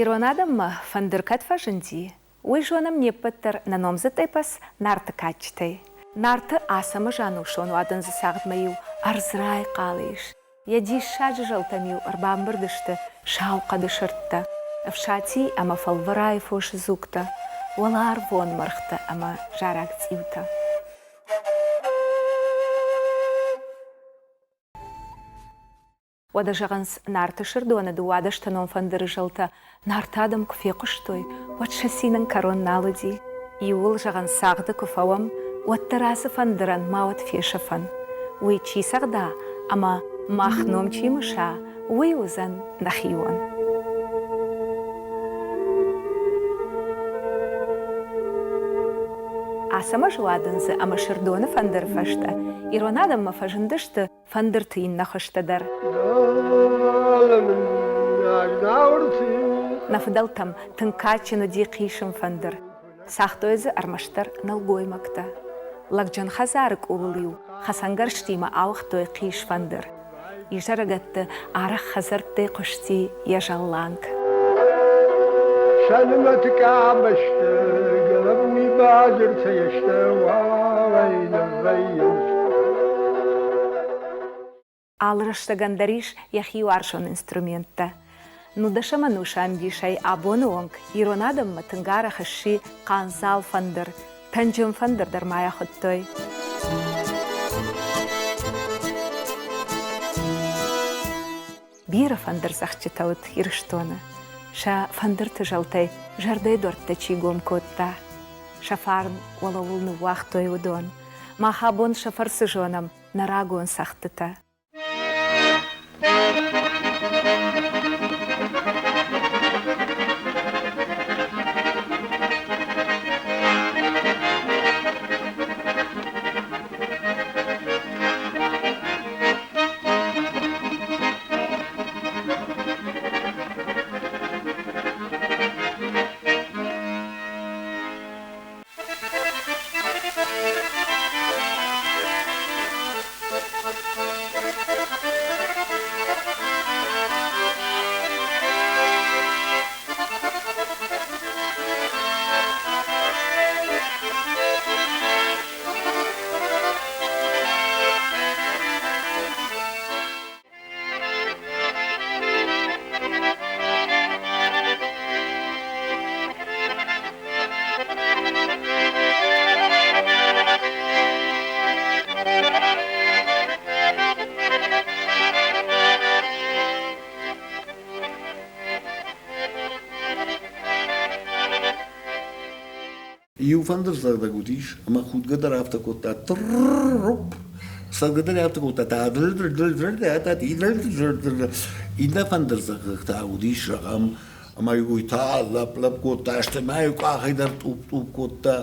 Ирон адӕммӕ фӕндыр кӕд фӕзынди, уый зонӕм не ппӕт дӕр нӕ номдзыд эпос Нарты кадджытӕй. Нарты Ацӕмӕз ӕнусон уадындзы цагъдмӕ-иу ӕрдз райхъал ис, Йӕ диссаджы зӕлтӕм-иу ӕрбамбырд сты сау хъӕды сырдтӕ, Ӕфсати ӕмӕ Фӕлвӕрайы фосы дзугтӕ, уӕларвон мӕргътӕ ӕмӕ зараг цъиутӕ. Уӕдӕ зӕгъынц, Нарты Сырдоны дыууадӕстӕнон фӕндыры зӕлтӕ Нарты адӕм куы фехъуыстой, уӕд сӕ цинӕн кӕрон нал уыди. Иууыл, зӕгъын, цагъды куы фӕуӕм, уӕддӕр ацы фӕндырӕн ма уӕд фесӕфӕн. Уый чи цӕгъда ӕмӕ мах ном чи мыса, уый уыдзӕн нӕхион. Ацӕмӕзы уадындзы ӕмӕ Сырдоны фӕндыры фӕстӕ ирон адӕммӕ фӕзындысты фӕндырты иннӕ хуызтӕ дӕр. Нӕ фыдӕлтӕм тынг кадджын уыди хъисын фӕндыр. Цагътой дзы ӕрмӕстдӕр нӕлгоймӕгтӕ. Лӕгджын хӕдзары къулыл-иу хӕцӕнгӕрзтимӕ ауыгътой хъисфӕндыр. Изӕрыгӕтты арӕх хӕдзӕрттӕй хъуысти йӕ зӕлланг. Сӕ нымӕты къабӕзты гӕлӕбуйы базыртӕ сты уалӕй ныввӕййынц. Алы рӕстӕгӕн дӕр ис йӕхи уарзон инструменттӕ. Нудӕсӕм ӕнусы ӕмбисӕй абоны онг ирон адӕммӕ тынг арӕх сси хъандзал фӕндыр, тӕнджын фӕндыр дӕр ма йӕ хуыдтой. Бирӕ фӕндырдзӕгъдджытӕ уыд Ирыстоны. Сӕ фӕндырты зӕлтӕй зӕрдӕйы дуӕрттӕ чи гом кодта, сӕ фарн уӕлӕуыл ныууагътой уыдон. Мах абон сӕ фӕрцы зонӕм нӕ рагон цӕгъдтытӕ. Иу фӕндырдзӕгъдӕг уыдис, ӕмӕ худгӕ дӕр афтӕ кодта тррррррупп, цӕгъгӕ дӕр афтӕ кодта Иннӕ фӕндырдзӕгъдӕг та уыдис, зӕгъӕм, ӕмӕ уый та лӕпп-лӕпп кодта, стӕй ма иу къахӕй дӕр тъупп-тъупп кодта.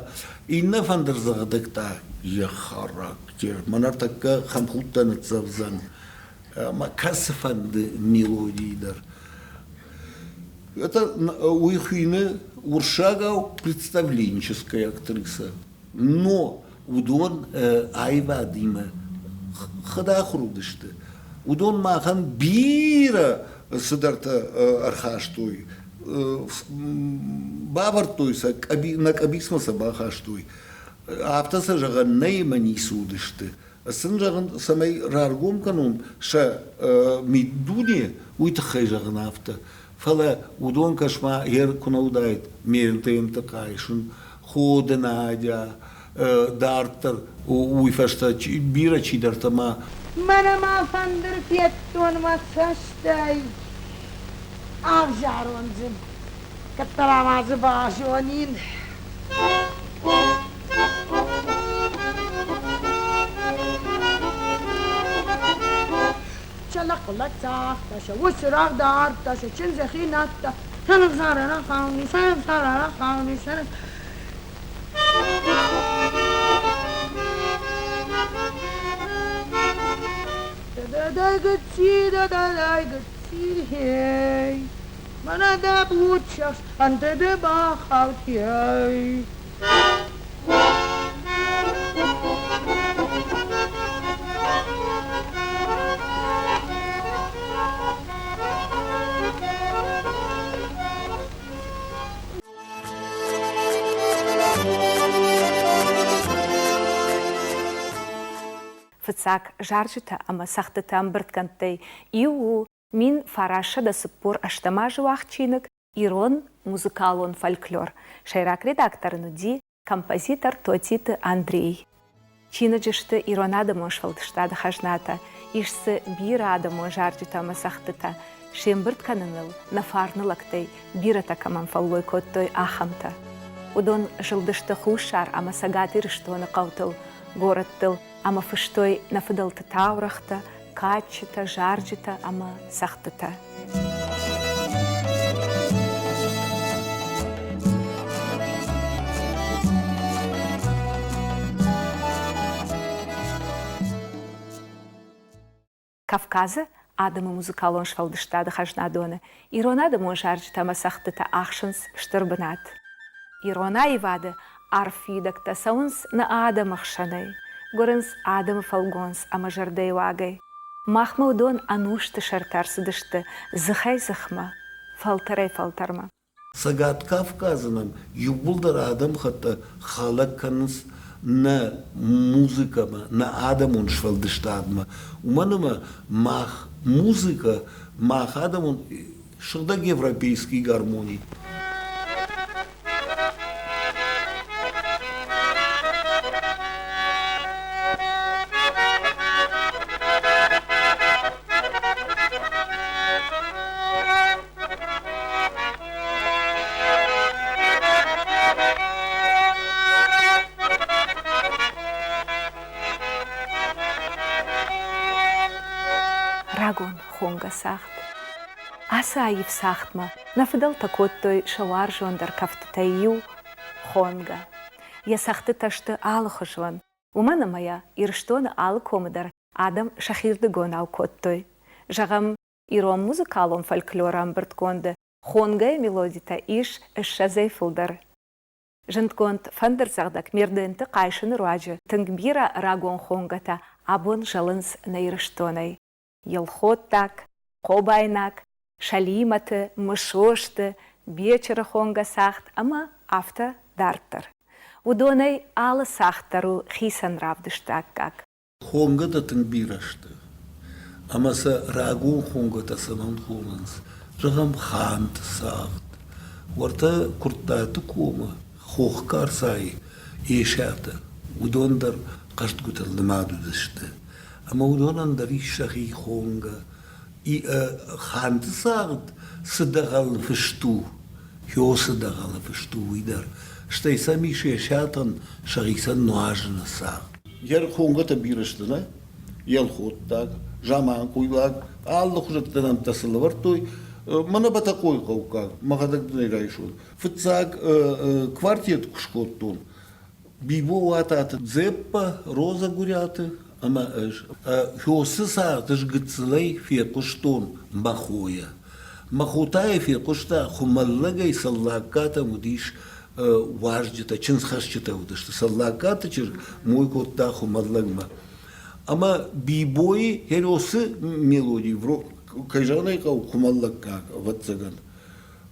Иннӕ фӕндырдзӕгъдӕг та йӕ характер, мӕнӕ ӕртӕккӕ хӕмхудтӕ ныццӕвдзӕн ӕмӕ кӕцыфӕнды мелодийы дӕр. Это уый хуины уырыссагау представленческая актриса. Но уыдон аивадимӕ хӕдахуыр уыдысты. Уыдон махӕн бирӕ цыдӕртӕ ӕрхастой, бавӕрдтой сӕ, нӕ къӕбицмӕ сӕ бахастой. Афтӕ сӕ зӕгъӕн нӕй ӕмӕ ницы уыдысты. Сын зӕгъын, цӕмӕй раргом кӕнон сӕ миддуне, уый тыххӕй зӕгъын афтӕ. Фӕлӕ уыдон кӕс-ма, гъер куы нӕ уыдаид Мельтенты Хъайсын, Ходы Надя, дарддӕр уый фӕстӕ бирӕ чидӕртӕ ма. Мӕнӕ ма фӕндыр федтон мӕ цӕстӕй, ӕвзарон дзы, кӕддӕра ма дзы базонин. Чалахъула цагъта, сӕ усы рагъ дардта, сӕ чындзы хи надта. Мӕнӕ дӕ буцӕх ӕндӕры бахаудтӕй. Фыццаг зарджытӕ ӕмӕ цӕгъдтытӕ ӕмбырдгӕндтӕй иу у 1948 азы уагъд чиныг «Ирон музыкалон фольклор». Сӕйраг редактор ын уыди композитор Тотиты Андрей. Чиныджы сты ирон адӕмон сфӕлдыстады хӕзнатӕ, ис дзы бирӕ адӕмон зарджытӕ ӕмӕ цӕгъдтытӕ. Се мбырд кӕныныл нӕ фарны лӕгтӕй бирӕтӕ кӕмӕн фӕллой кодтой, ахӕмтӕ. Уыдон зылдысты Хуссар ӕмӕ Цӕгат Ирыстоны хъӕутыл, горӕттыл ӕмӕ фыстой нӕ фыдӕлты таурӕгътӕ, кадджытӕ, зарджытӕ ӕмӕ цӕгъдтытӕ. Кавказы адӕмы музыкалон сфӕлдыстады хӕзнадоны ирон адӕмон зарджытӕ ӕмӕ цӕгъдтытӕ ахсынц стыр бынат. Ирон аивады арф уидӕгтӕ цӕуынц нӕ адӕмы хсӕнӕй, гуырынц адӕмы фӕлгонц ӕмӕ зӕрдӕйы уагӕй. Махмӕ уыдон ӕнусты сӕрты ӕрцыдысты дзыхӕй-дзыхмӕ, фӕлтӕрӕй-фӕлтӕрмӕ. Цӕгат Кавказы нӕм иууылдӕр адӕмыхӕттӕ хӕлӕг кӕнынц нӕ музыкӕмӕ, нӕ адӕмон сфӕлдыстадмӕ. Уымӕн ӕмӕ мах музыкӕ, мах адӕмон сыгъдӕг европейский гармони. Рагон хонгӕ цагъд. Ацы аив цагъдмӕ нӕ фыдӕлтӕ кодтой сӕ уарзондӕр кӕфтытӕй иу хонгӕ. Йӕ цӕгъдтытӕ сты алыхуызон, уымӕн ӕмӕ йӕ Ирыстоны алы комы дӕр адӕм сӕхирдыгонау кодтой. Зӕгъӕм, ирон музыкалон фольклоры ӕмбырдгонды хонгӕйы мелодитӕ ис ссӕдзӕй фылдӕр. Зындгонд фӕндырдзӕгъдӕг Мерденты Хъайсыны руаджы тынг бирӕ рагон хонгӕтӕ абон зӕлынц нӕ Ирыстонӕй. Елхоттаг, Хъобайнаг, Сӕлимӕты, Мысосты, Бечыры хонгӕ цагъд ӕмӕ афтӕ дарддӕр. Уыдонӕй алы цагъд дӕр у хицӕн равдысты аккаг. Хонгӕтӕ тынг бирӕ сты, ӕмӕ сӕ рагон хонгӕтӕ цӕмӕн хонынц? Зӕгъӕм, Ханты цагъд. Уӕртӕ Куырттаты комы Хохкарцайы Есиатӕ, уыдон дӕр хъӕздгуытыл нымад уыдысты. Ӕмӕ уыдонӕн дӕр ис сӕхи хонгӕ. Ханты цагъд цы дӕгъӕл фыст у, Хёсы дӕгъӕлы фыст у уый дӕр. Стӕй сӕм ис Есиатӕн сӕхицӕн нуазыны цагъд. Йе рхонгӕтӕ бирӕ сты, нӕ? Елхоттаг, заманхъуйлаг, алыхуызӕттӕ нӕмттӕ цы лӕвӕрдтой. Мӕнӕ Бӕтӕхъойыхъӕуккаг, мӕхӕдӕг дын ӕй райсон. Фыццаг квартет куы скодтон, Бибо Уататы Дзеппа, Роза Гуырӕты ӕмӕ ӕз. Хёсы цард ӕз гыццылӕй фехъуыстон мӕ хойӕ. Мӕ хо та йӕ фехъуыста, Хуымӕллӕгӕй Цӕллагкатӕм уыдис уазджытӕ, чындзхӕсджытӕ уыдысты. Цӕллагкаты чызг мой кодта Хуымӕллӕгмӕ. Ӕмӕ Бибойы Херосы мелоди, кӕй зӕгъын ӕй хъӕуы, хуымӕллӕггаг, ӕвӕццӕгӕн.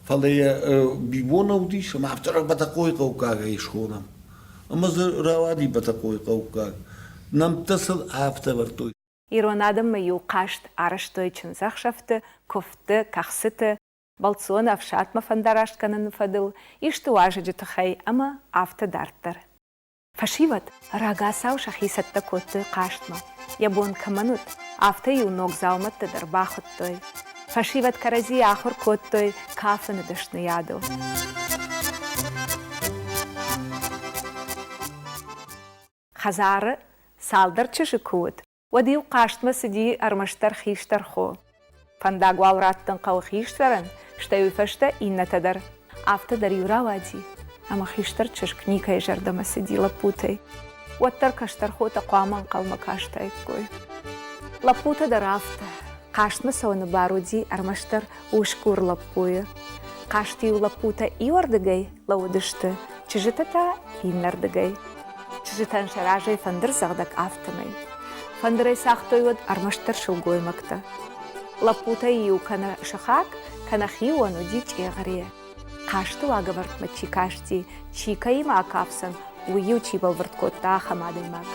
Фӕлӕ йӕ Бибо нӕ уыдис, ӕмӕ афтӕ Бӕтӕхъойы хъӕуккагӕй схонӕм. Ӕмӕ дзы рауади Бӕтӕхъойы хъӕуккаг. Нӕмттӕ сыл афтӕ ӕвӕрдтой. Ирон адӕммӕ-иу хъазт арӕзтой чындзӕхсӕвты, куывдты, кӕхцыты, бӕлццоны ӕфсадмӕ фӕндараст кӕныны фӕдыл, исты уазӕджы тыххӕй ӕмӕ афтӕ дарддӕр. Фӕсивӕд рагацау сӕхи цӕттӕ кодтой хъазтмӕ. Йӕ бон кӕмӕн уыд, афтӕ-иу ног дзаумӕттӕ дӕр бахуыдтой. Фӕсивӕд кӕрӕдзийы ахуыр кодтой кафыны дӕсныйадыл. Хӕдзары цалдӕр чызджы куы уыд, уӕд-иу хъазтмӕ цыди ӕрмӕстдӕр хистӕр хо. Фӕндаг уал раттын хъӕуы хистӕрӕн, стӕй уый фӕстӕ иннӕтӕ дӕр. Афтӕ дӕр-иу рауади, ӕмӕ хистӕр чызг никӕй зӕрдӕмӕ цыди лӕппутӕй. Уӕддӕр кӕстӕр хотӕ хъуамӕ ӕнхъӕлмӕ кастаиккой. Лӕппутӕ дӕр афтӕ. Хъазтмӕ цӕуыны бар уыди ӕрмӕстдӕр усгур лӕппуйы. Хъазты-иу лӕппутӕ иуӕрдыгӕй лӕууыдысты, чызджытӕ та иннӕрдыгӕй. Чызджытӕн сӕ разӕй фӕндырдзӕгъдӕг афтӕмӕй. Фӕндырӕй цагътой уӕд ӕрмӕстдӕр сылгоймӕгтӕ. Лӕппутӕй иу кӕнӕ сыхаг, кӕнӕ хион уыди чъегъре. Хъазты уагӕвӕрдмӕ чи касти, чи кӕимӕ акафдзӕн, уый-иу чи бӕлвырд кодта, ахӕм адӕймаг.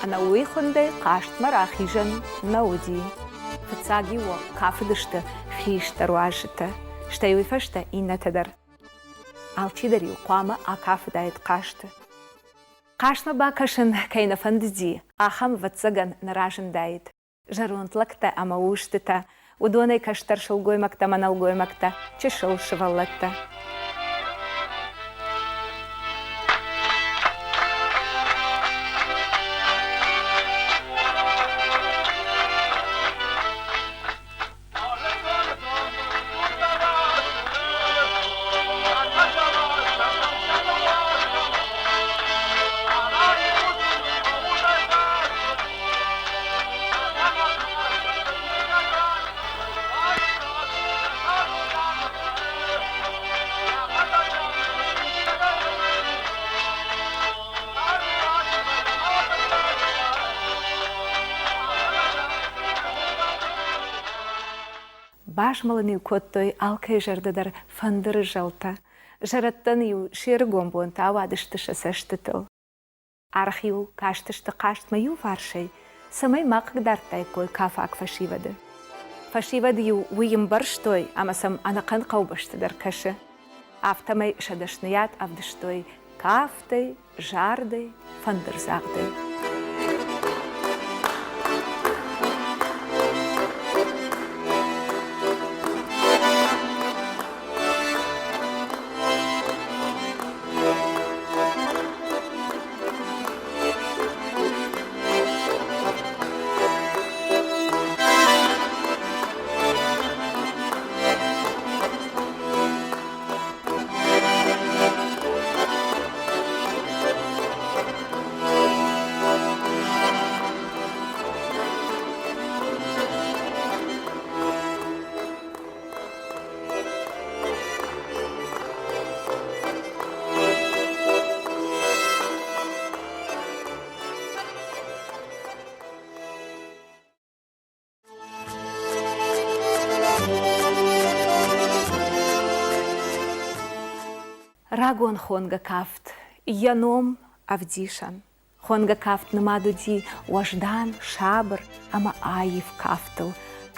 Ӕнӕуый хуындӕй хъазтмӕ рахизӕн нӕ уыди. Фыццаг-иу кафыдысты хистӕр уазджытӕ, стӕй уый фӕстӕ иннӕтӕ дӕр. Алчидӕр-иу хъуамӕ акафыдаид хъазты. Хъазтмӕ бакӕсын кӕй нӕ фӕндыди, ахӕм, ӕвӕццӕгӕн, нӕ разындаид. Зӕронд лӕгтӕ ӕмӕ устытӕ, уыдонӕй кӕстӕр сылгоймӕгтӕ ӕмӕ нӕлгоймӕгтӕ, чысыл сывӕллӕттӕ. Базмӕлын-иу кодтой алкӕй зӕрдӕ дӕр фӕндыры зӕлтӕ. Зӕрӕдтӕн-иу се рыгон бонтӕ ауадысты сӕ цӕстытыл. Арӕх-иу кастысты хъазтмӕ иуварсӕй, цӕмӕй ма хъыгдардтаиккой кафаг фӕсивӕды. Фӕсивӕд-иу уый ӕмбӕрстой ӕмӕ сӕм ӕнӕхъӕн хъӕубӕсты дӕр кӕсы. Афтӕмӕй сӕ дӕсныйад ӕвдыстой кафтӕй, зардӕй, фӕндырдзагъдӕй. Рагон хонгӕ кафт, йӕ ном ӕвдисӕн. Хонгӕ кафт нымад уыди уӕздан, сабыр ӕмӕ аив кафтыл.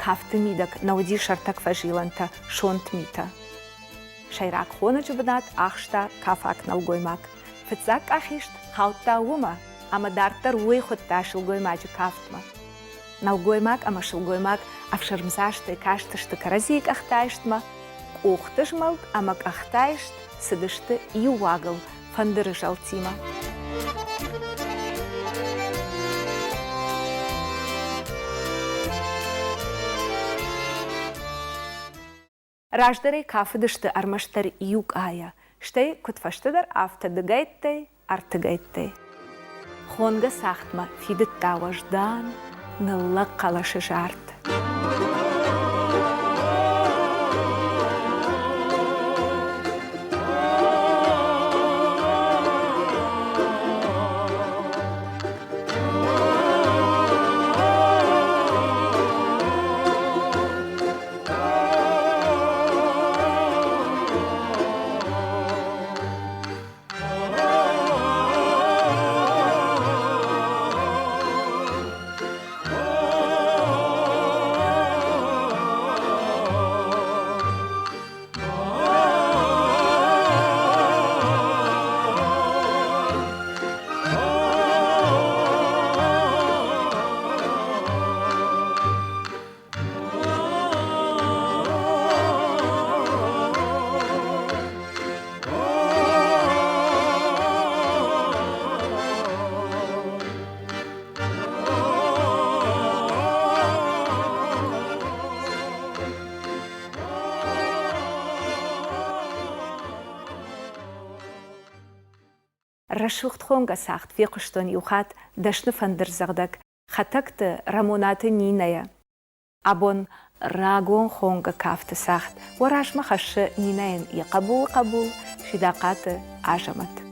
Кафты мидӕг нӕ уыди сӕртӕг фӕзилӕнтӕ, сонт митӕ. Сӕйраг хонӕджы бынат ахста кафаг нӕлгоймаг. Фыццаг къахист хаудта уымӕ, ӕмӕ дарддӕр уый хуыдта сылгоймаджы кафтмӕ. Нӕлгоймаг ӕмӕ сылгоймаг ӕфсӕрмдзастӕй кастысты кӕрӕдзийы къӕхтӕайстмӕ, къухты змӕлд ӕмӕ къӕхтӕайст цыдысты иу уагыл фӕндыры зӕлтимӕ. Раздӕрӕй кафыдысты ӕрмӕстдӕр иу къайӕ, стӕй куыд фӕстӕдӕр, афтӕ дыгӕйттӕй, ӕртыгӕйттӕй. Хонгӕ цагъдмӕ фидыдта уӕздан, ныллӕг хъӕлӕсы зард. Рӕсугъд хонгӕ цагъд фехъуыстон иу хатт дӕсны фӕндырдзӕгъдӕг Хӕтӕгты Рӕмонаты Нинӕйӕ. Абон рагон хонгӕ кафты цагъд уӕ размӕ хӕссы Нинӕйӕн йӕ хъӕбулы хъӕбул Сидахъаты Азӕмӕт.